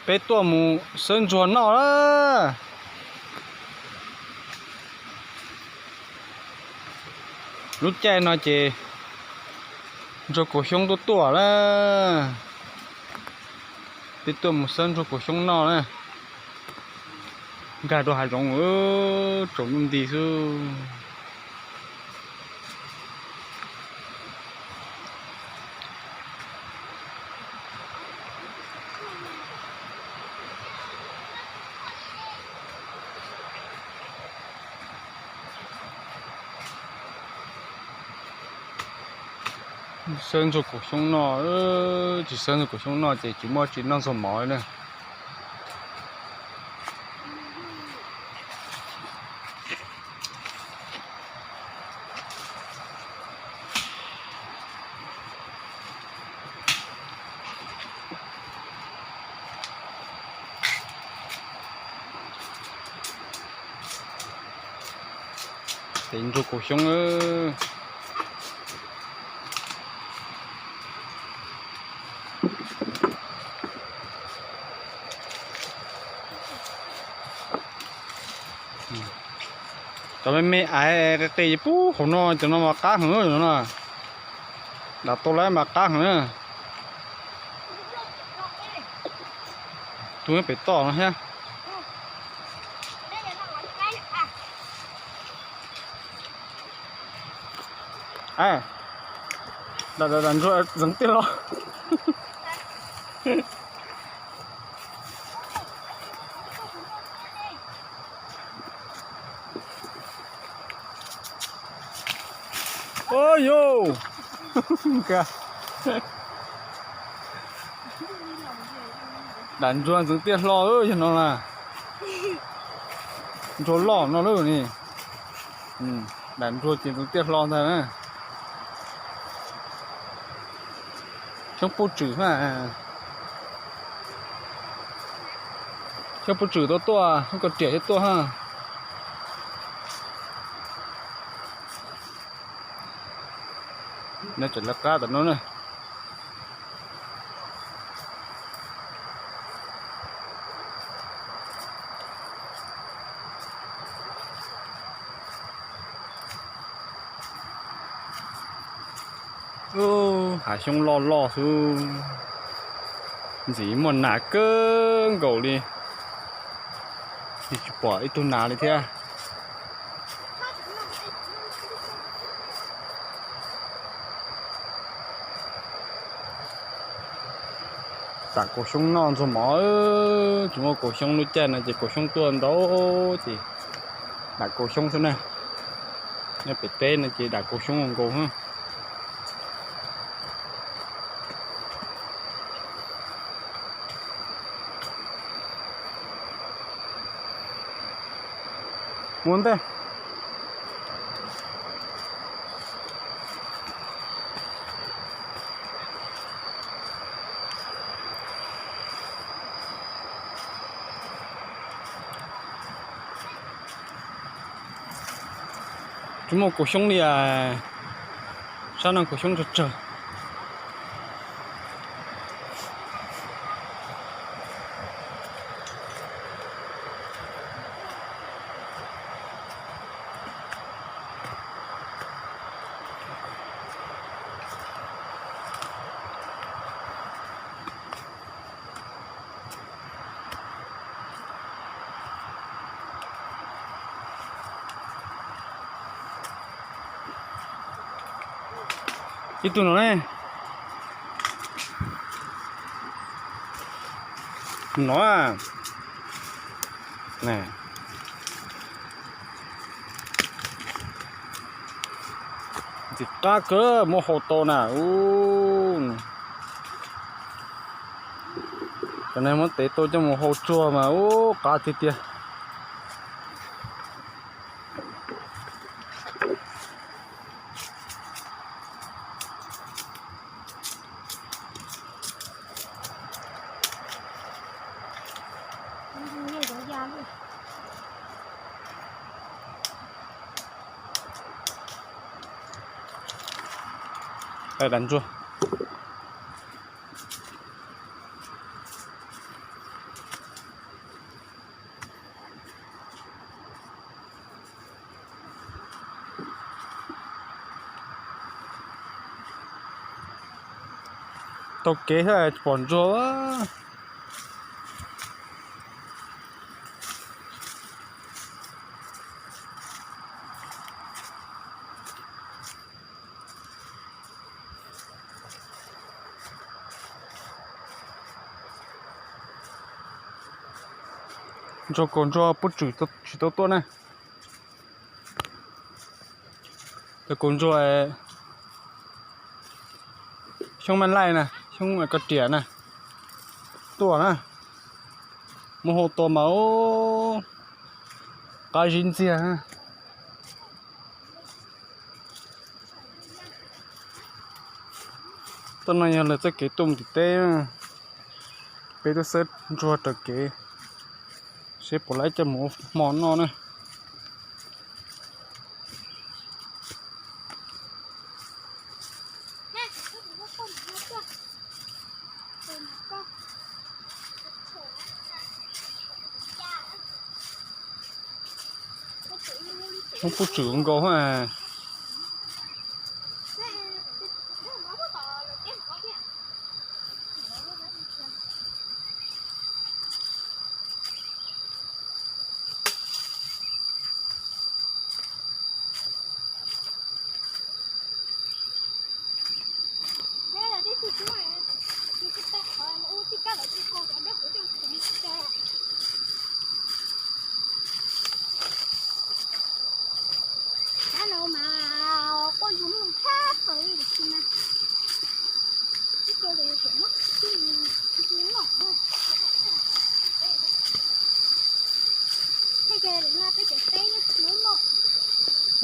Peb tuaj mus xawb ntsuag noj na. Lub caij no ces ntsuag kaus xyoob tuaj tuaj na. Peb tuaj mus xawb ntsuag kaus xyoob noj na. Nkag rau hav zoov, tsaus ntuj nti xwb. Xawb ntsuag kaus xyoob noj, tsis xawb ntsuag kaus xyoob noj ces tsis muaj tsis noj ntxuag mov li na. Tes ntsuag kaus xyoob. Cov me me aiv qis qis pub hauv no, cov no mas qab heev no. Dam tau lawm mas qab heev na. Tus pem toj no thiab. Dam ntsuag ntxeev tiaj hlo. Ua yus, dam ntsuag ntxeev tiaj hlo yog no na. Ntsuag loj no lawm ni. Dam ntsuag ces ntxeev tiaj hlo ntag na. Xyoob puj tswm ha. Xyoob puj tswm tuaj tuaj, xyoob koj riam tuaj tuaj ha. Nws tseem lawv qab tom no na. Hav xyoob loj loj xwb, ntxim muaj nas kawg nkaus li, tsis pom ib tug nas li thiab. Dam kaus xyoob noj ntxuag mov, tsis muaj kaus xyoob lub caij no ces kaus xyoob tuaj ntau ces dam kaus xyoob xwb na. Nyob pem teb no ces dam kaus xyoob nkaus. Mus ntej. Tsis muaj kaus xyoob li, sab no kaus xyoob tsawg tsawg. Ib tug no ne. No. Ntxim qab kawg, muab hau tau na. Cov no muab tev tau coj mus hau tsuag mas ub qab tiag tiag. Dam ntsuag. Taug kev thiab pom ntsuag. Ntsuag kaus ntsuag puab tswm tsis tau tuaj na. Cov kaus ntsuag xyoob maj laij na, xyoob ko riam na, tuaj na, muaj hau tua mas qab zib ntxiag. Tuaj no yog lawv txoj kev tuaj mus tim teb, peb tuaj xawb ntsuag raws kev, seb puas laib coj mus ua hmo noj na. Muab puab tswm nkaus.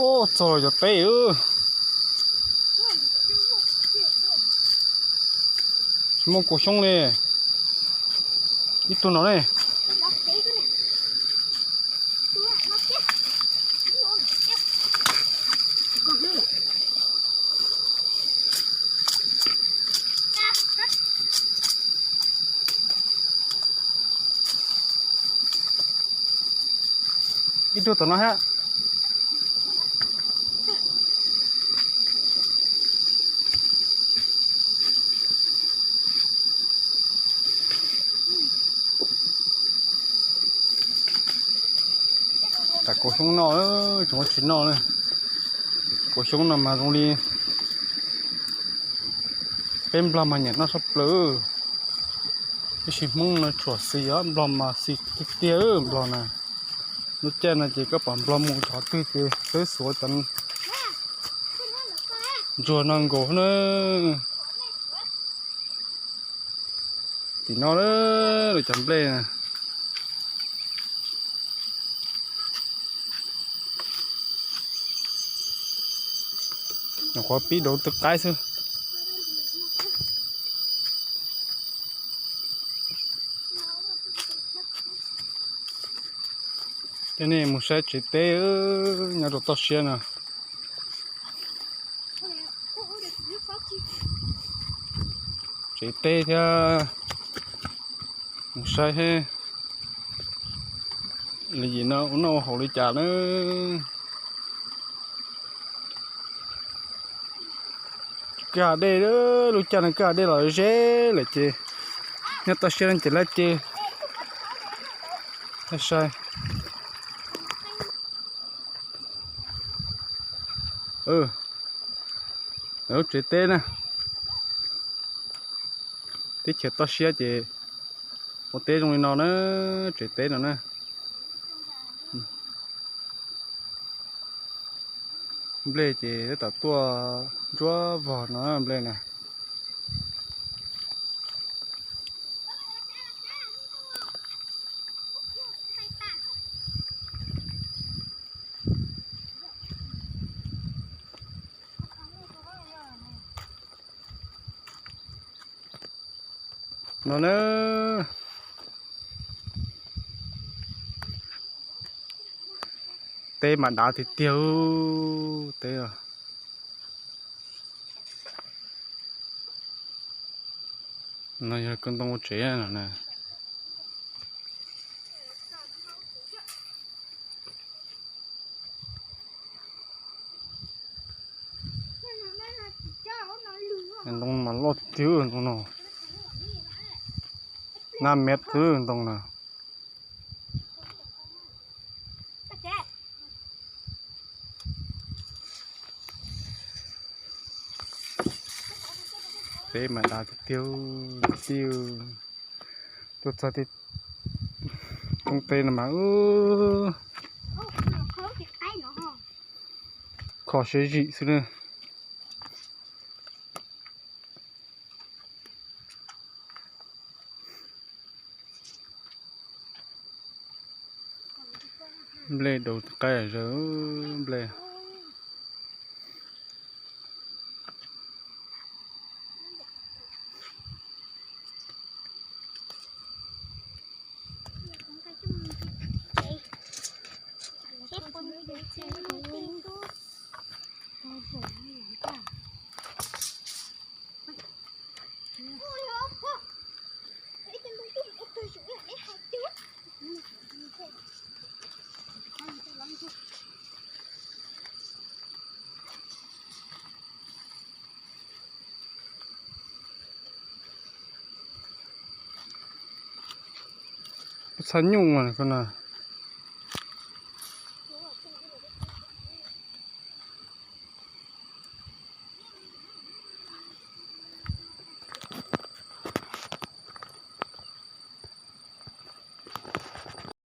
Ub, txog cov teb. Tsis muaj kua xyoob li. Ib tug no ne. Ib tug tom no thiab. Tam kua xyoob noj, tsis muaj tsis noj na. Kua xyoob no mas zoo li peb Nplog mas nyiam noj tshaj plaws. Tab sis Hmoob no tshuam xis os, Nplog mas xis tiag tiag Nplog na. Lub caij no ces koj pom Nplog mus qhov twg ces twb xuav cov ntsuag no nkaus na. Tim no lawv cov nplej na. Nyuam qhuav pib dauv twg qaib xwb. Coj nej mus saib tsev teb nyob rau toj siab no. Tsev teb thiab, mus saib seb li yim no ua noj ua haus li cas na. Kwj ha dej, lub caij no kwj ha dej los ze lawm ces nyob toj siab no ces lawv ces sai. Lub tsev teb na, teb chaws toj siab ces ua teb zoo li no na, tsev teb no na. Nplej ces tab tom tuaj ntsuab vog no nplej na. No na, teb mas dav tiag tiag teb. No yog koj ntoo ua tsev no na. Ntoo mas loj tiag ntoo no. Nab mev xwb ntoo na. Peb mas dav tiag tiag, tuaj txog tej roob teb no mas kho siab zim xwb na. Nplej daus qaib zawg nplej. Txha nyuj ko na.